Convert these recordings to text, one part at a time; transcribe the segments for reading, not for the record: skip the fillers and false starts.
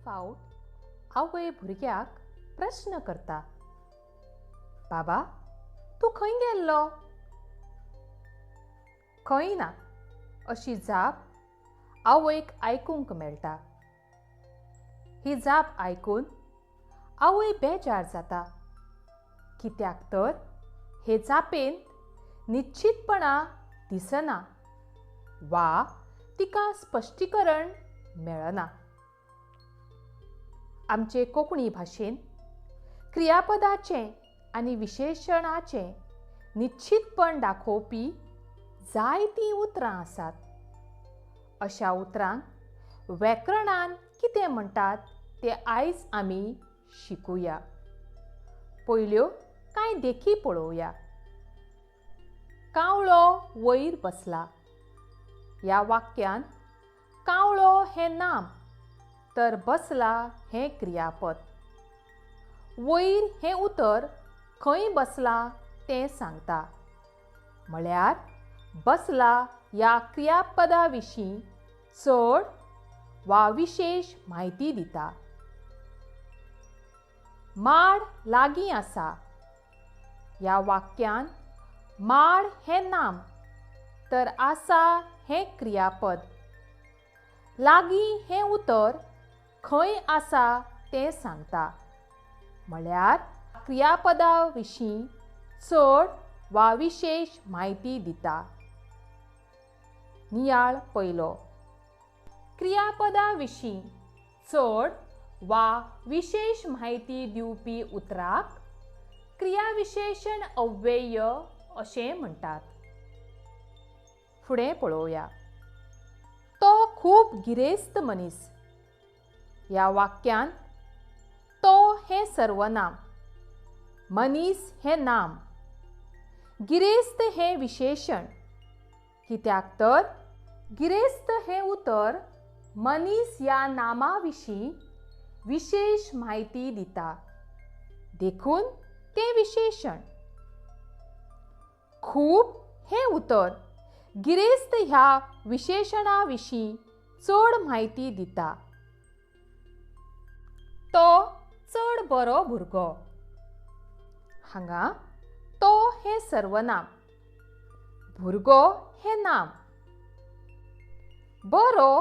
फावट आवय भुरग्याक प्रश्न करता, बाबा तूं खंय गेल्लो? खंय ना अशी जाप आवयक आयकूंक मेळटा. ही जाप आयकून आवय बेजार जाता, कित्याक तर हे जापेंत निश्चितपणा दिसना वा तिका स्पश्टीकरण मेळना. आमचे कोंकणी भाशेन क्रियापदाचें आनी विशेशणाचें निश्चितपण दाखोवपी जायतीं उतरां आसात. अशा उतरांक व्याकरणान कितें म्हणटात तें आयज आमी शिकुया. पयल्यो कांय देखी पळोवया. कावळो वयर बसला ह्या वाक्यान कावळो हें नाम तर बसला हें क्रियापद. वयर हें उतर खंय बसला तें सांगता, म्हळ्यार बसला ह्या क्रियापदा विशीं चड वा विशेश म्हायती दिता. माड लागीं आसा ह्या वाक्यान माड हें नाम तर आसा हें क्रियापद. लागीं हें उतर खंय आसा तें सांगता, म्हळ्यार क्रियापदा विशीं चड वा विशेश म्हायती दिता. नियाळ पयलो. क्रियापदा विशीं चड वा विशेश म्हायती दिवपी उतराक क्रियाविशेशण अव्यय अशें म्हणटात. फुडें पळोवया. तो खूब गिरेस्त मनीस ह्या वाक्यान तो हें सर्वनाम, मनीस हें नाम, गिरेस्त हें विशेशण, कित्याक तर गिरेस्त हें उतर मनीस ह्या नामा विशीं विशेश म्हायती दिता, देखून तें विशेशण. खूब हें उतर गिरेस्त ह्या विशेशणा विशीं चड म्हायती दिता. तो चड बरो भुरगो हांगा तो हें सर्वनाम, भुरगो हें नाम. बरो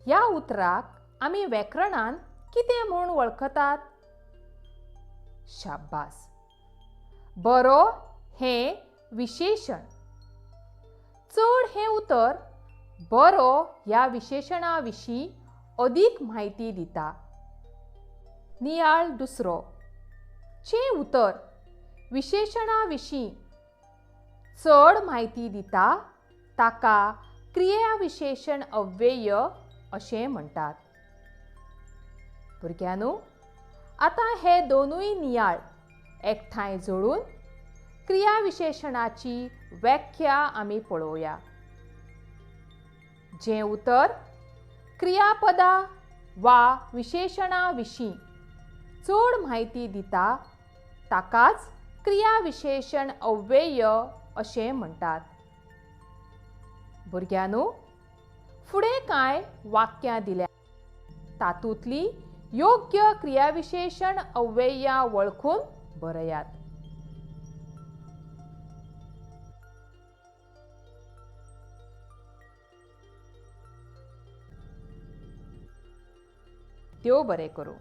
ह्या उतराक आमी व्याकरणान कितें म्हूण वळखतात? शाब्बास, बरो हें विशेशण. चड हें उतर बरो ह्या विशेशणा विशीं अदीक म्हायती दिता. नियाळ दुसरो. चें उतर विशेशणा विशीं चड म्हायती दिता ताका क्रियाविशेशण अव्यय अशें म्हणटात. भुरग्यांनो, आतां हे दोनूय नियाळ एकठांय जोडून क्रियाविशेशणाची व्याख्या आमी पळोवया. जें उतर क्रियापदा वा विशेशणा विशीं चड म्हायती दिता ताकाच क्रियाविशेशण अव्यय अशें म्हणटात. भुरग्यांनो, फुडें कांय वाक्यां दिल्या, तातूंतली योग्य क्रियाविशेशण अव्ययां वळखून बरयात. त्यो बरें करूं.